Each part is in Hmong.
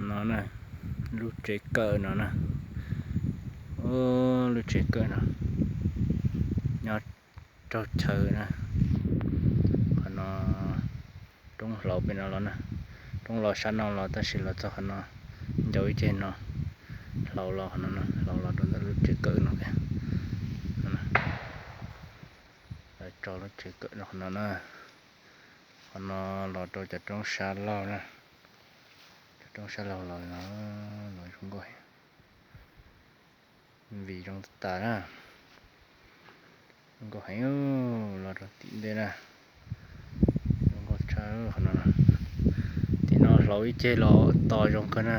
No na, lub tsev kawm no na. Lub tsev kawm no nyob raug chaw na. Qhov no roob hlauv pem no los na, roob los sab no los tab sis los txog qhov no ncau ib ceg no, hlauv los qhov no, hlauv los rau ntawm lub tsev kawm no. Lawv tso lub tsev kawm no qhov no na. Qhov no los rau cov roob sab laug na, cov roob sab laug los no, los zoo nkauj heev, vim zoo tas na. Zoo nkauj heev, los rau tim ntej na, zoo nkauj tshaj qhov no. Tim no hlauv ib ceg los to zoo kawg na.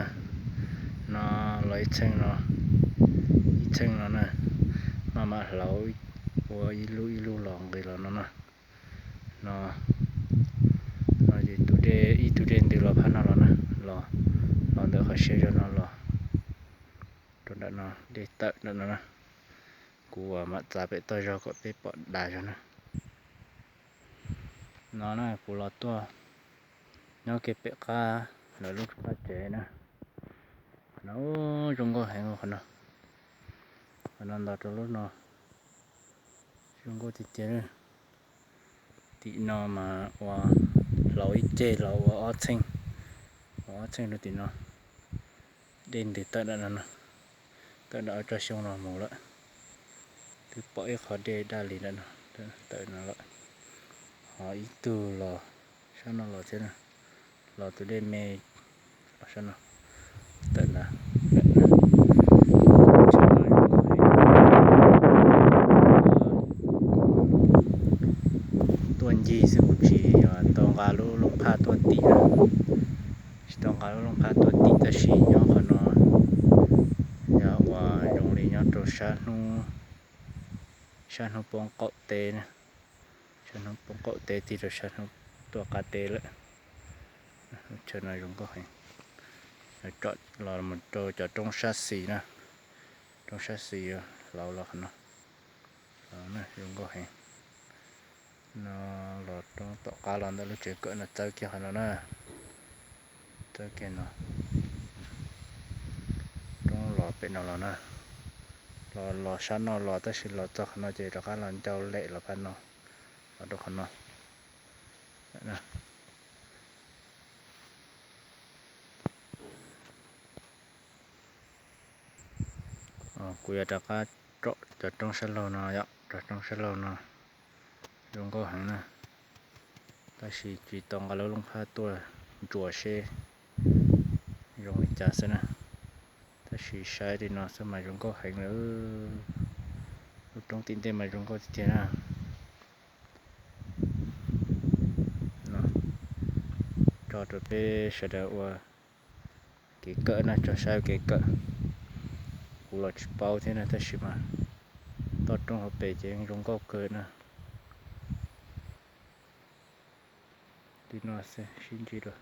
No los ib txheej no, ib txheej no na, maj mam hlauv ua ib lub ib lub los nqis los no na. No, no ces tus dej, ib tug dej ntws los phab no los na, los, los ntawm qhov siab zog no los rau nram no, dej tawm nram no na. Kuv mam txav pem toj zog kom peb pom dav zog na. No na kuv los tuaj nyob kiag pem qab lawv lub qab tsev na. Qhov no zoo nkauj heev qhov no. Qhov no nto rau lub no zoo nkauj tiag tiag. Tim no mas ua hlauv ib ceg los ua ob txheej, ua ob txheej rau tim no. Dej ntws tawm nram no, tawm nram tsob xyoob no mus lawm. Twb pom ib qho dej daj li nram no, tawm no lawm. Ho ib tug los sab no los thiab, los tus dej me los sab no, tawm ntawd. Tuaj ncig xwb kuv tsis tau nqa lub looj phaj tuaj tim na, tsis tau nqa lub looj phaj tuaj tim tab sis nyob qhov no yog uas zoo li nyob rau sab hnub, sab hnub poob qaum teb na, sab hnub poob qaum teb tig rau sab hnub tuaj qab teb lawm. Lub chaw no zoo nkauj heev, tsom los mus rau cov roob sab xis na, roob sab xis hlauv los qhov no, zoo nkauj heev. No los roob tom qab los ntawm lub tsev kawm no txawb kiag qhov no na, txawb kiag no, roob los pem no los na, los los sab no los tab sis los txog qhov no ces rov qab los ncau lem los phab no, los rau qhov no. Kuv yuav rov qab tsom cov roob sab laug no yom, cov roob sab laug no zoo nkauj heev na, tab sis tsis tau nqa lub looj phaj tuaj ntsuas seb zoo li cas xwb na, tab sis saib li no xwb mas zoo nkauj heev lawm. Lub roob tim ntej mas zoo nkauj tiag tiag na. Tso rau peb sawv daws ua kev kawm na, tso saib kev kawm. Kuv los tsis paub thiab na tab sis mas toj roob hauv pes ces zoo nkauj kawg na. Li no xwb sib ntsib dua.